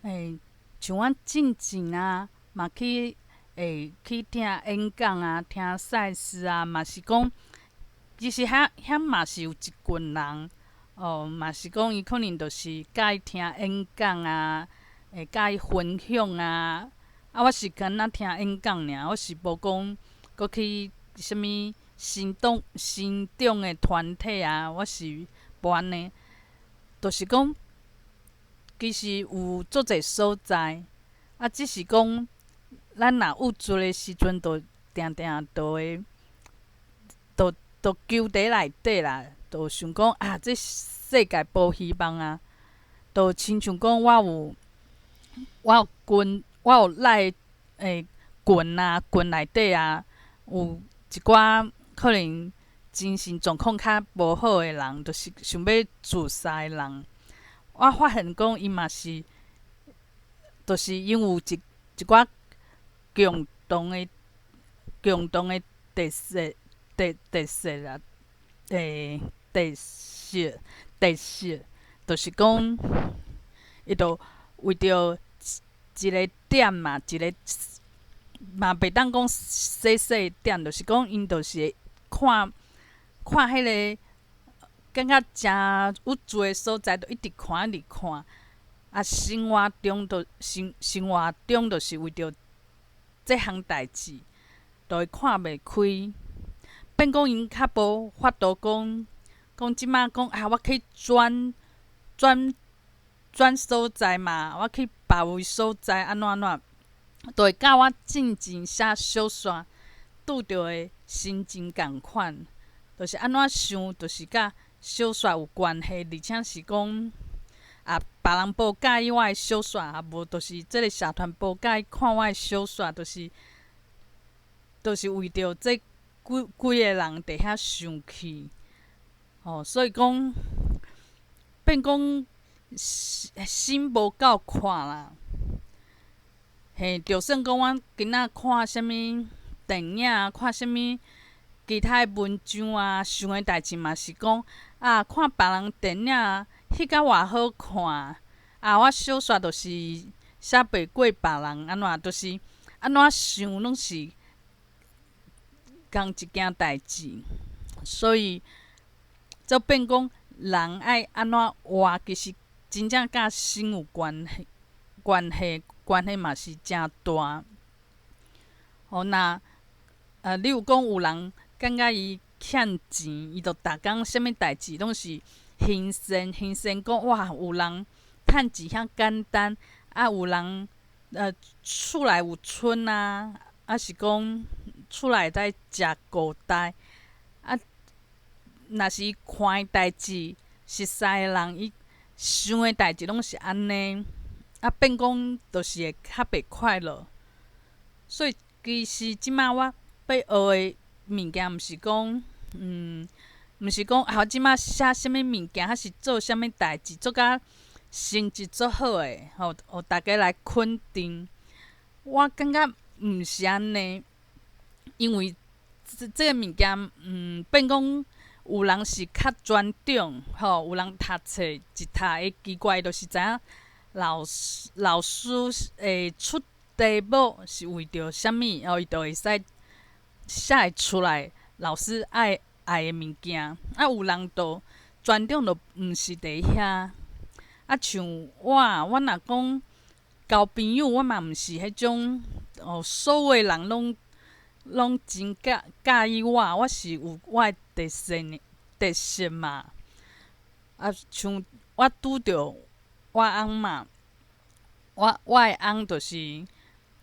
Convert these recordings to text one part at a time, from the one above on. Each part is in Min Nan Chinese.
欸，像阮進前啊，嘛去會去聽演講啊，聽賽斯啊，嘛是講，其實遐遐嘛是有一群人，哦，嘛是講伊可能就是佮意聽演講啊，會佮意分享啊。啊，我是敢若聽演講爾，我是無講閣去啥物行動行動的團體啊，我是無按呢。就是講，其實有足濟所在，啊，只是講咱若有做的時陣，就定定就會，就就勼佇內底啦，就想講啊，這世界無希望啊，就親像講我有群，我有來欸群啊，群內底啊，有一寡可能精神狀況較無好的人，就是想欲自殺的人。我發現講伊嘛是，就是𪜶有一寡共同的特色啦，欸，特色，就是講，伊就為著一個點嘛，一個嘛袂當講細細點，就是講𪜶就是會看看彼個感覺誠有趣的所在，就一直看一直看。啊，生活中就是為著這項代誌，就會看袂開。變講𪜶較無法度講，講這馬講啊，我去轉轉轉所在嘛，我去別位所在按怎按怎，就會佮我進前寫小說拄著的心情仝款，就是按怎想，就是佮小說有關係，而且是講啊，別人無佮意我的小說，啊無就是這个社團無佮意看我的小說，就是為著這幾幾個人佇遐生氣，吼，所以講變講心無夠闊啦。嘿，就算講阮今仔看啥物電影啊，看啥物其他的文章啊，想的代誌嘛是講啊，看別人電影彼較偌好看，啊，我小說就是寫袂過別人，按怎，就是按怎想攏是仝一件代誌，所以就變講人愛按怎活，其實真正佮心有關係，關係嘛是誠大。吼，若你有講有人感覺伊欠錢，伊就逐工啥物代誌攏是欣羨欣羨講哇，有人趁錢遐簡單，啊，有人厝內有賰啊，抑是講厝內會使食糊袋，啊，若是伊看的代誌，熟似的人，伊想的代誌攏是按呢，啊，變講就是會較袂快樂。所以其實這馬我欲學的物件，毋是講，毋是講啊，我這馬寫啥物物件，抑是做啥物代誌，做甲成績足好的，予予大家來肯定。我感覺毋是按呢，因為這個物件，變講有人是較專長，吼，有人讀冊一讀會奇怪，就是知影老師會出題目是為著啥物，哦，伊就會使寫會出來老師愛的物件。啊，有人就專長就毋是佇遐。啊，像我，我若講交朋友，我嘛毋是彼種哦，所有的人攏真佮意我，我是有我的特色嘛。啊，像我拄著我翁嘛，我的翁就是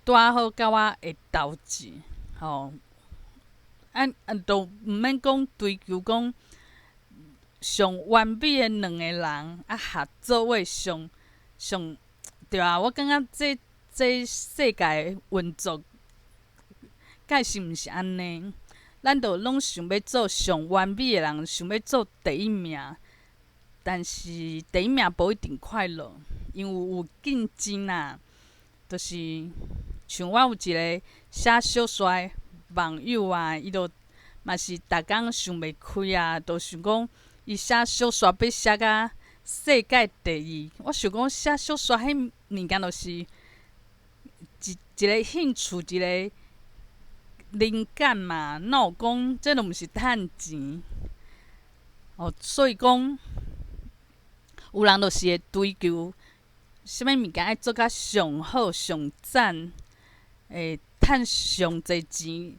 拄仔好佮我會投志，吼。啊啊，都毋免講追求講上完美的兩個人啊，合做伙上上對啊，我感覺這世界運作，敢是毋是按呢？咱都攏想欲做上完美的人，想欲做第一名，但是第一名無一定快樂，因為有競爭啊。就是像我有一個寫小說的網友啊，伊就嘛是逐工想袂開啊，就想講伊寫小說欲寫甲世界第一。我想講寫小說，彼物件就是一個興趣，一個靈感嘛。哪有講這攏毋是趁錢？哦，所以講有人就是會追求啥物物件愛做甲上好、上讚，會趁上濟錢。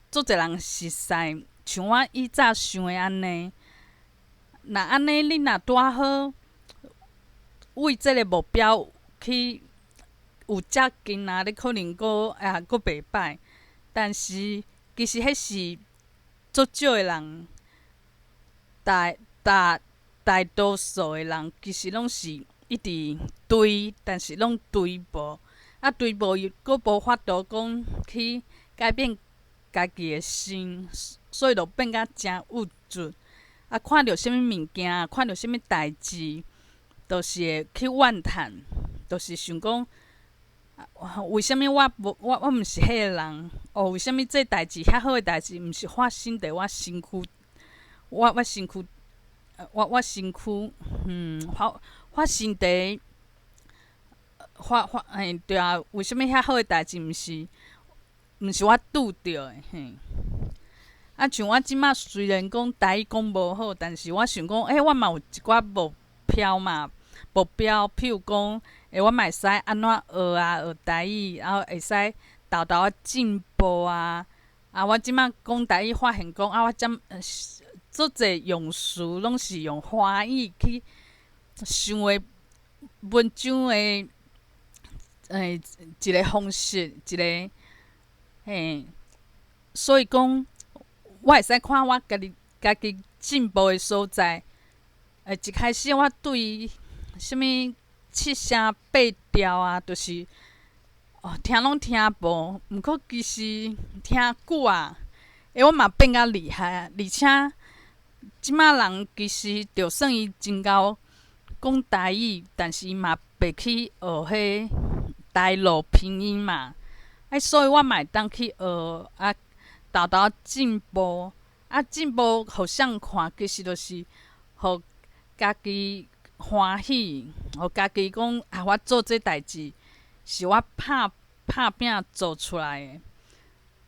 足濟人熟似，像我以早想的按呢。若按呢，你若拄仔好為這个目標去有接近啊，你可能閣啊閣袂歹。但是其實彼是足少的人，大大大多數的人其實攏是一直追，但是攏追無。啊，追無伊閣無法度講去改變家己的心，所以就變甲誠鬱卒。啊，看著啥物物件，看著啥物代誌，就是會去怨嘆，就是想講，為啥物我無我我毋是彼个人？哦，為啥物這代誌遐好的代誌，毋是發生佇我身軀？我身軀，我身軀，發生佇發發嘿對啊，為啥物遐好的代誌毋是我拄著的？嘿。啊，像我這馬雖然講台語講無好，但是我想講，欸，我嘛有一寡目標嘛，目標，譬如講，欸，我嘛會使按怎學啊，學台語，然後會使沓沓仔進步啊。啊，我這馬講台語，發現講啊，我這足濟用詞攏是用華語去想的文章的，欸，一個方式，一個嘿，所以講，我會使看我家己家己進步的所在。欸，一開始我對啥物七聲八調啊，就是哦聽攏聽無，毋過其實聽久啊，欸，我嘛變較厲害啊。而且這馬人其實就算伊真𠢕講台語，但是伊嘛袂去學彼台語拼音嘛。啊，所以我嘛會當去學啊，沓沓進步。啊，進步予誰看，其實就是予家己歡喜，予家己講啊，我做這代誌是我拍拍拚做出來的。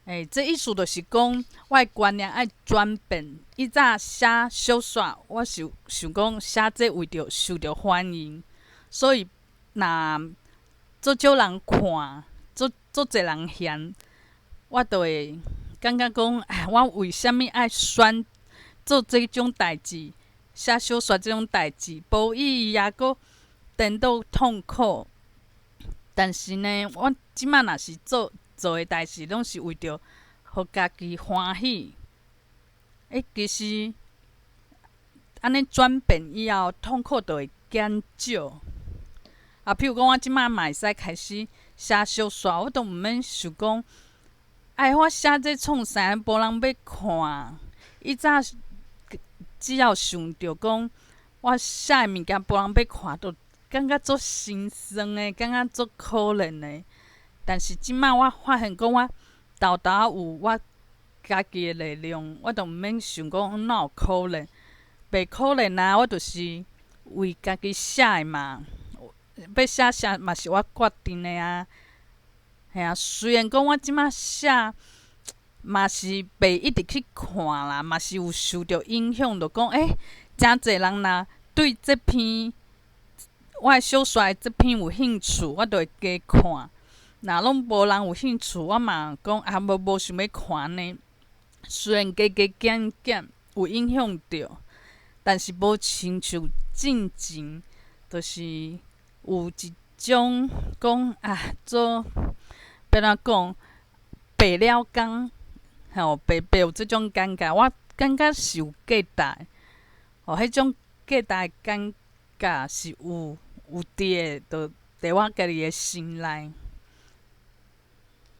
欸，這意思就是講，我的觀念愛轉變。以早寫小說，我是想講寫這為著受著歡迎，所以若足少人看，足足濟人嫌，我就會感覺講，哎，我為啥物愛選做這種代誌？寫小說這種代誌無意義啊，閣顛倒痛苦。但是呢，我這馬若是做做的代誌，攏是為著予家己歡喜。欸，其實按呢轉變以後，痛苦就會減少。啊，譬如講，我這馬嘛會使開始寫小說，我都毋免想講，哎，我寫這創啥，無人欲看。以早只要想著講，我寫的物件無人欲看，就感覺足心酸的，感覺足可憐的。但是這馬我發現講，我沓沓有我家己的力量，我就毋免想講哪有可憐，袂可憐啊！我就是為家己寫的嘛，欲寫啥嘛是我決定的啊。嘿啊，雖然講我這馬寫嘛是袂一直去看啦，嘛是有受著影響，就講欸，誠濟人若對這篇我的小說的這篇有興趣，我就會加看。若攏無人有興趣，我嘛講啊，無無想欲看呢。雖然加加減減有影響著，但是無親像進前，就是有一種講啊，做欲按怎講，白了工，吼，白白有這種感覺，我感覺是有價值，吼，彼種價值的感覺是有有佇的，就佇我家己的心內。